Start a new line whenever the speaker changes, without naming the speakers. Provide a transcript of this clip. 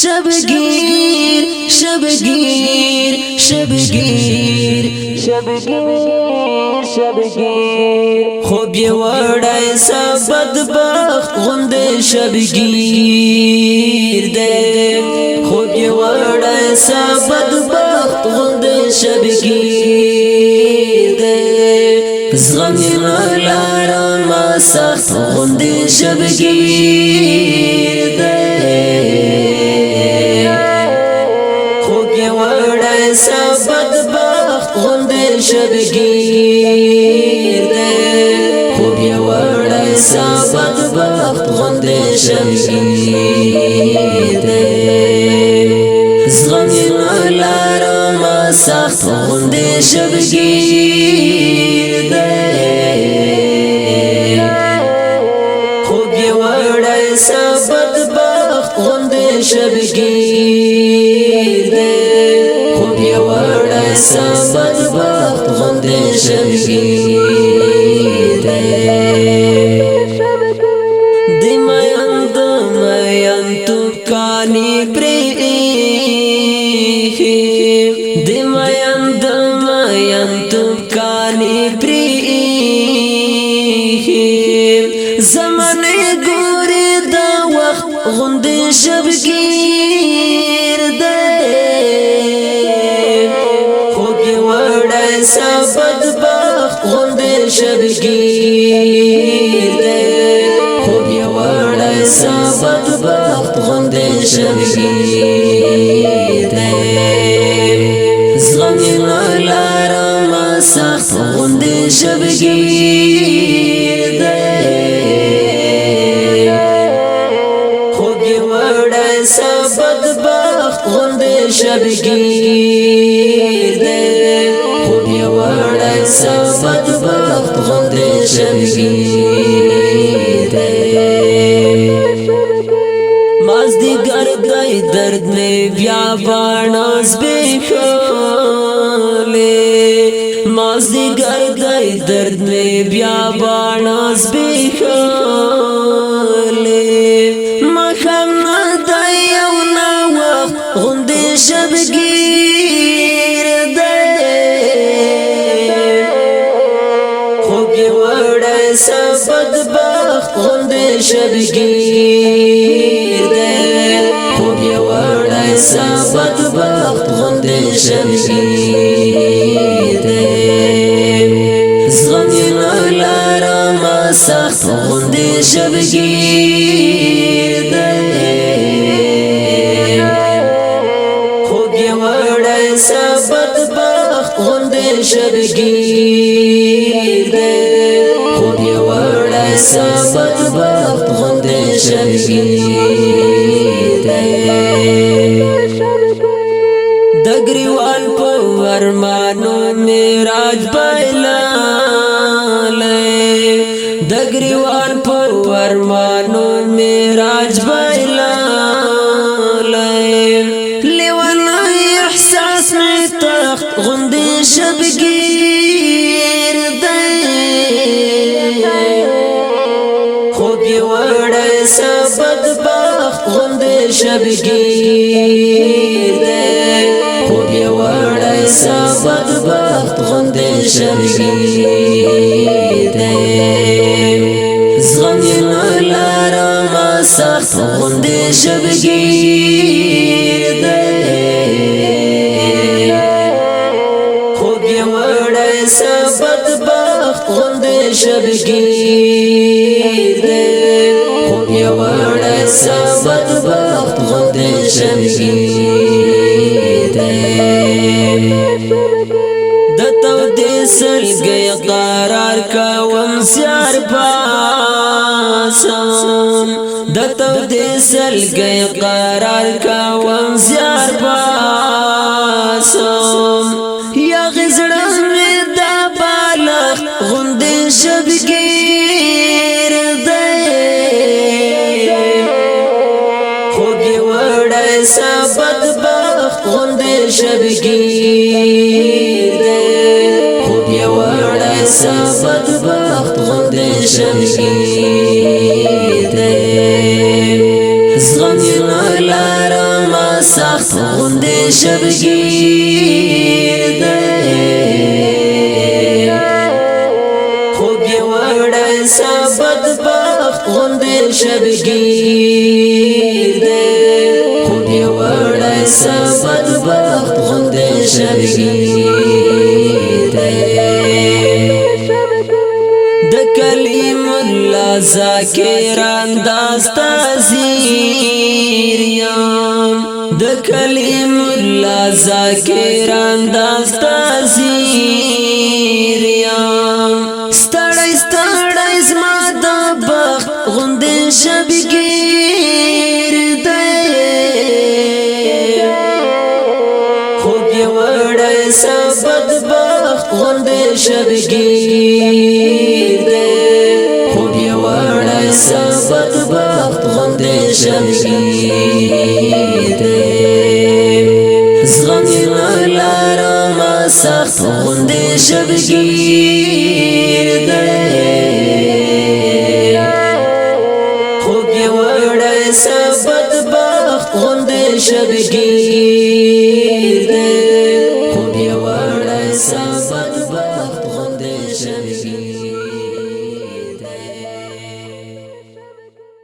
شبگیر شبگیر شبگیر شبگیر شبگیر، خوب یې وړی سبد بخت غوندې شبگیر دی، خوب یې وړی سبد بخت غوندې شبگیر دی، زغم یې لارم سخت غوندې شبگیر دی، خوب یې وړی سبد بخت غوندې شبگیر دی، خوب یې وړی سبد بخت غوندې شبگیر دی، زغم یې لارم سخت غوندې شبگیر دی، خوب یې وړی سبد بخت غوندې شبگیر دی، خوب یې وړی سبد بخت غوندې شبگیر دی. د میان د میان تو کانی پرې، د میان د میان تو کانی پرې، زمانه ګوري د وخت غوندې شبگیر دی، خوب یې وړی سبد بخت غوندې شبگیر دی، خوب یې وړی سبد بخت غوندې شبگیر دی، زغم یې لارم سخت غوندې شبگیر دی، خوب یې وړی سبد بخت غوندې شبگیر دی، خوب یې وړی سبد بخت غوندې شبگیر دی. مازدیګر دی درد می بیا باڼاس بخولې، مازدیګر دی درد می بیا باڼاس بخولې، مخم نه دی یو نه وخت غوندې شبگیر دی، خوب یې وړی سبد بخت غوندې شبگیر دی، خوب یې وړی سبد بخت غوندې شبگیر دی، زغم یې لارم سخت غوندې شبگیر دی، خوب یې وړی سبد بخت غوندې شبگیر دی، خوب یې وړی سبد بخت غوندې شبگیر دی. د ګریوان په ارمانو میراج بایللی، د ګریوان په ارمانو میراج بایللی، لیونی احساس می تخت غوندې شبگیر دی، خوب یې وړی سبد بخت غوندې شبگیر دی، خوب یې وړی سبد بخت غوندې شبگیر دی، زغم یې لارم سخت غوندې شبگیر دی، خوب یې وړی سبد بخت غوندې شبگیر دی، خوب یې وړی سبد بخت غوندې شبگیر دی. د تودې سلګۍ قرار کوم زیار پاسم، د تودې سلګۍ قرار کوم زیار پاسم، یا غزړه مې د بالښت غوندې شبگیر دی، خوب یې وړی سبد بخت غوندې شبگیر دی، خوب یې وړی سبد بخت غوندې شبگیر دی، زغم یې لارم سخت غوندې شبګیر دی. خوب یې وړی سبد بخت غوندې شبګیر دی. خوب یې وړی سبد بخت غوندې شبګیر دی. د کلیم الله ذاکران داستازیر یم، د کلیم الله ذاکران داستازیر یم. ستړی ستړی زما د بخت غوندې شبګیر دی. خوب یې وړی سبد بخت غوندې شبګیر دی. خوب یې وړی سبد بخت غوندې شبګیر دی. زغم یې نه لرم سخت غوندې شبګیر دی. خوب یې وړی سبد بخت غوندې شبګیر دی. خوب یې وړی سبد